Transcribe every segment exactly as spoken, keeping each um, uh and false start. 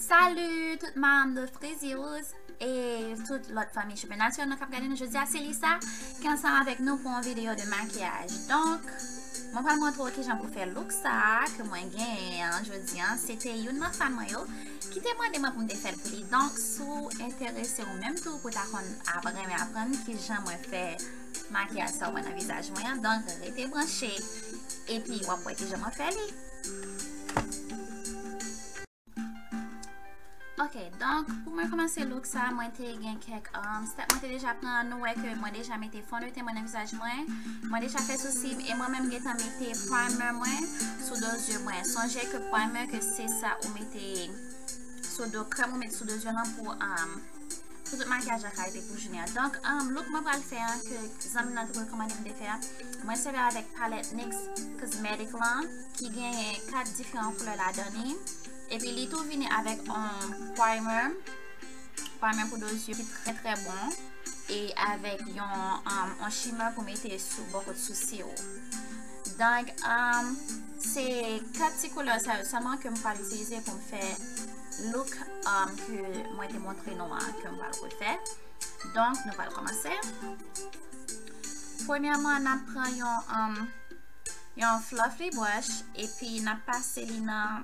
Salut tout manm de Freezy Rose e tout lòt fanmi Cheveux Naturels nou k ap gade nou jodi a, se Lisa ki ansanm avèk nou pou yon videyo de makiyaj. Donk, mwen pral montre w kijan pou fè look sa a ke mwen genyen an jodi a. Se te youn nan fan mwen yo ki te mande mwen pou m te fè l pou li. Donk, si w enterese ou menm tou pou ta konn aprann, renmen aprann kijan mwen fè makiyaj sa w wè nan vizaj mwen an, donk rete branche epi w ap wè kijan mwen fè li. Ok, donk, pou mwen kòmanse look sa, mwen te gen kèk, um, step mwen te deja pran. Nou wè ke mwen deja mete fondeten mwen nan vizaj mwen. Mwen deja fè sousi m e mwen menm gentan mete primer mwen sou do zye mwen. Sonje ke primer ke se sa ou mete sou do, krèm ou mete sou do zye lan pou, um, pou tout makiyaj la ka rete pou jounen an. Donk, um, look mwen pral fè an, ke zanmi m nan te rekòmande m te fè a, mwen sèvi avèk palèt NYX Cosmetic lan, ki genyen kat diferan koulè ladan li. Epi li tou vini avèk yon primer, primer pou do zye ki trè, trè bon. E avèk yon, um, yon shimmer pou mete sou bò kot sousi w. Donk, um, se kat ti koulè sa yo sèlman ke m pral itilize pou m fè look, um, ke mwen te montre nou an, ke m pral refè. Donk, nou pral kòmanse. Premyèman, n ap pran yon, um, yon fluffy brush, epi n ap pase li nan,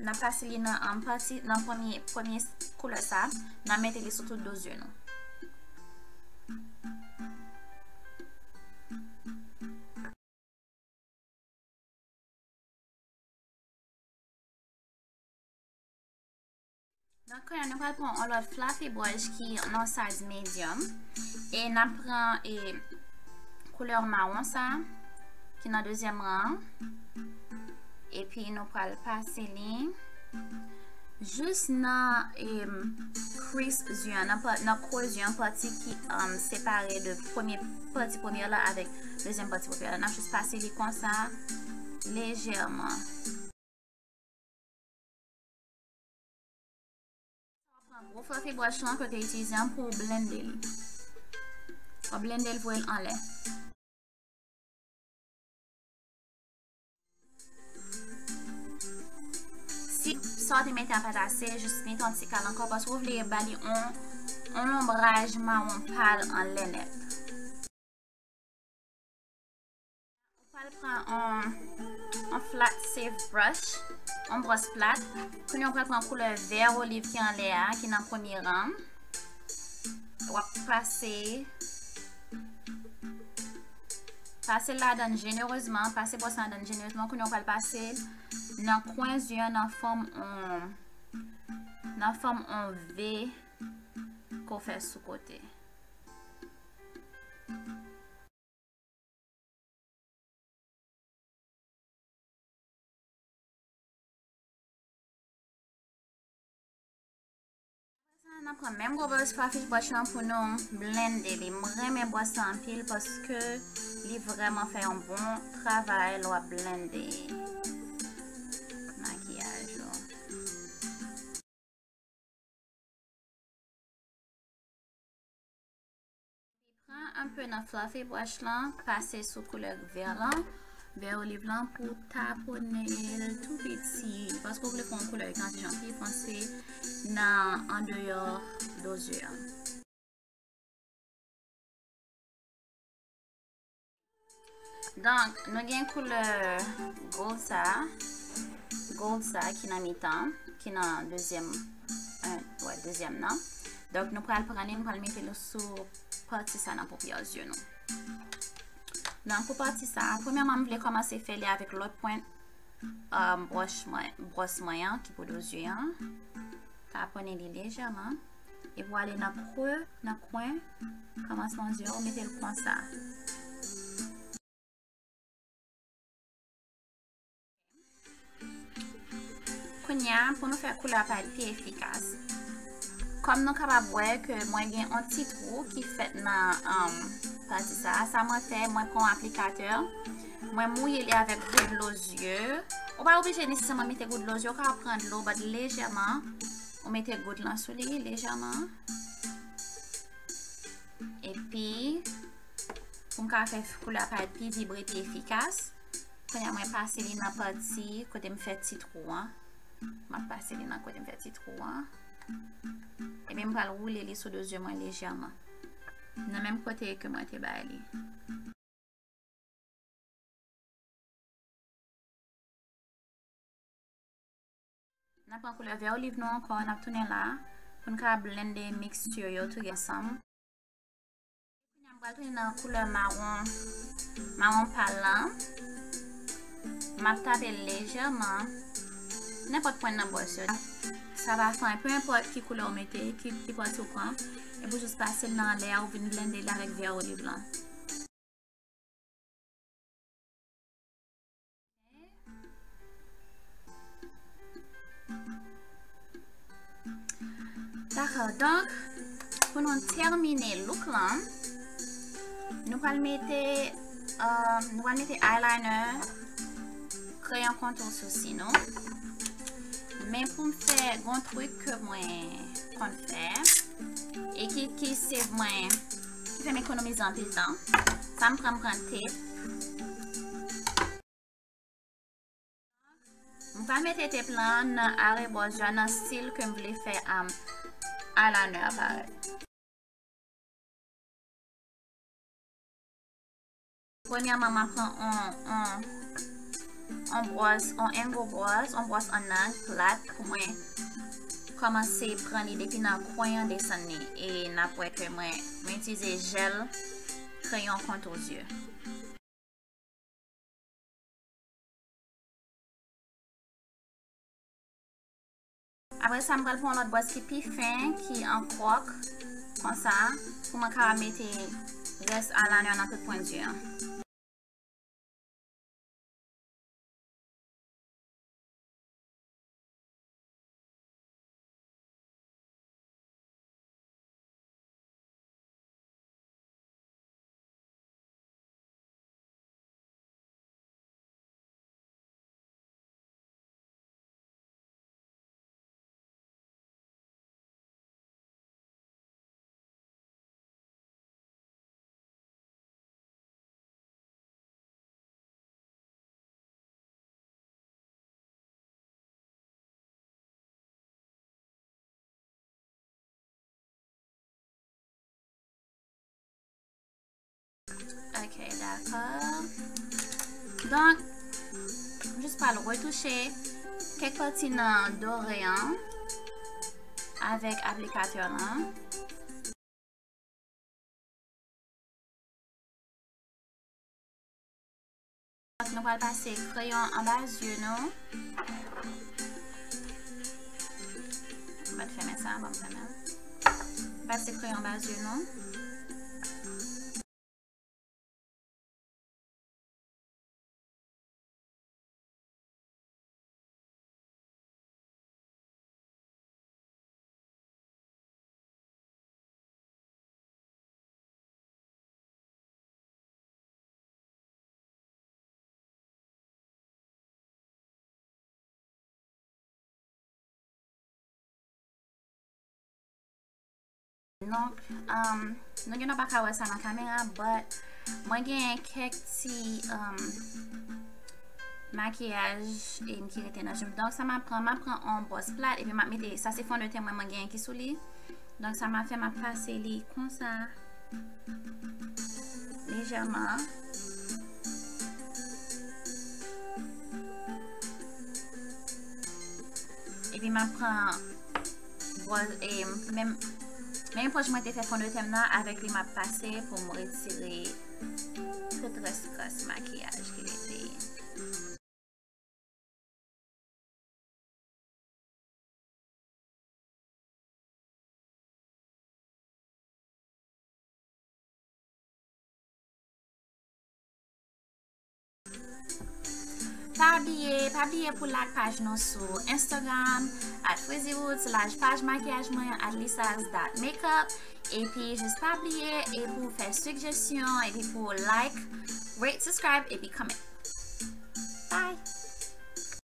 n ap pase li nan, um, pati, nan premye, premye koulè sa, n ap mete li sou tout do zye nou. Donk, kounye a, nou pral pran yon lòt fluffy brush ki nan size medium. E n ap pran, e, koulè mawon sa, ki nan dezyèm ran an. Epi nou pral pase li jis nan, em, crease zye an, nan pa, nan kwen zye an, pati ki, em, separe de premye pati premyè la avèk dezyèm pati premyè la. N ap jis pase li konsa, lejèman. Pran gwo fluffy brush lan ke w te itilize an pou w blende li. W ap blende l voye l anlè. Si sa w te mete a pa t ase, jis mete yon ti kal ankò, paske w vle ba li yon, yon lonbraj mawon pal anlè nèt. Ou pral pran yon, yon flat shape brush, yon bwòs plat. Kounye a, ou pral pran koulè vè oliv ki anlè a, ki nan premye ran. W ap pase, pase l ladan l jenerezman, pase bwòs la ladan l jenerezman. Kounye a, ou pral pase l nan kwen zye an, nan fòm yon, nan fòm yon V ke w fè sou kote. Apre sa, n ap pran menm gwo bwòs fluffy brush lan pou nou blende li. M renmen bwòs la anpil paske li vrèman fè yon bon travay lè w ap blende makiyaj ou. Pran enpe nan fluffy brush lan, pase sou koulè vè lan, vè oliv lan pou taponnen l tou piti, paske w vle fè yon koulè ki jan pi fonse nan andeyò do zye an. Donk, nou gen koulè gold sa, gold sa ki nan mitan, ki nan dezyèm, eh, wè, dezyèm nan. Donk, nou pral pran li, nou pral mete l sou pati sa nan poupyè zye nou. Donk, pou pati sa, premyèman, m vle kòmanse fè li avèk lòt pwent, um, bwòs mwen, bwòs mwen an, ki pou do zye an. Taponnen li lejèman. Epi w ale nan kwen, nan kwen kòmansman zye a, ou mete l konsa. Kounye a, pou nou fè koulè a parèt pi efikas, kòm nou kapab wè ke mwen gen yon ti twou ki fèt nan, um, pati sa a, sa mwen fè, mwen pran yon aplikatè, mwen mouye li avèk gwo dlo zye. Ou pa oblije nesesèman mete gwo dlo zye, ou ka pran dlo, but lejèman, ou mete gout lan sou li, lejèman. Epi, pou m ka fè koulè a parèt pi vibre, pi efikas, kounye a mwen pase li nan pati kote m fè ti twou an. M ap pase li nan kote m fè ti twou an. Epi m pral woule li sou do zye mwen lejèman. Nan menm kote ke mwen te bay li. N ap pran koulè vè oliv nou ankò, n ap tounen la pou n ka blende mixture yo tou ansanm. Kounye a m pral tounen nan koulè mawon, mawon pal lan. M ap tape l lejèman. Nenpòt pwen nan bwòs yo. Sa va fè, peu importe ki koulè ou mete, ki, ki pati ou pran. Epi w jis pase l nan lè a ou vin blende l avèk vè oliv lan. Dakò, donk, pou nou tèmine look lan, nou pral mete, euh, nou pral mete eyeliner, kreyon kontou sousi nou. Men pou m fè gon trik ke mwen konn fè, e ki, ki save mwen, ki fè m ekonomize anpil tan, sa m pran, m pran tep. M pral mete tep lan nan arebò, jan nan stil ke m vle fè, um, eyeliner a parèt. Premyèman, m ap pran on, on, on bwòs, on angle bwòs, on bwòs an ang plat pou mwen kòmanse pran li depi nan kwen an desann li. E n ap wè ke mwen, mwen itilize jèl kreyon kontou zye. Apre sa, m pral pran yon lòt bwòs ki pi fen, ki an kwòk, konsa, pou mwen kapab mete rès eyeliner nan tout pwen zye an. Ok, dakò. Donk, m jis pral retouche kèk pati nan dore an avèk aplikatè lan. Nou pral pase kreyon anba zye nou. M pa t fèmen sa, ban m fèmen l. Pase kreyon anba zye nou. Donk, um, nou gendwa pa ka wè sa nan kamera, but mwen genyen kèk ti, um, makiyaj, em, ki rete nan je m. Donk, sa m ap pran, m ap pran yon bwòs plat, epi m ap mete, sa se fondeten mwen, mwen genyen ki sou li. Donk, sa m ap fè, m ap pase li konsa, lejèman. Epi m ap pran bwòs, e, menm, menm epòch mwen te fè fondeten m nan, avèk li m ap pase pou m retire tout rès kras makiyaj ki rete. Pa bliye, pa bliye pou like paj nou sou Instagram, at Freezy Roots, laj paj makiyaj mwen, at lisas dot makeup. Epi, jis pa bliye, e pou fè sigjesyon, epi pou like, rate, subscribe, epi comment.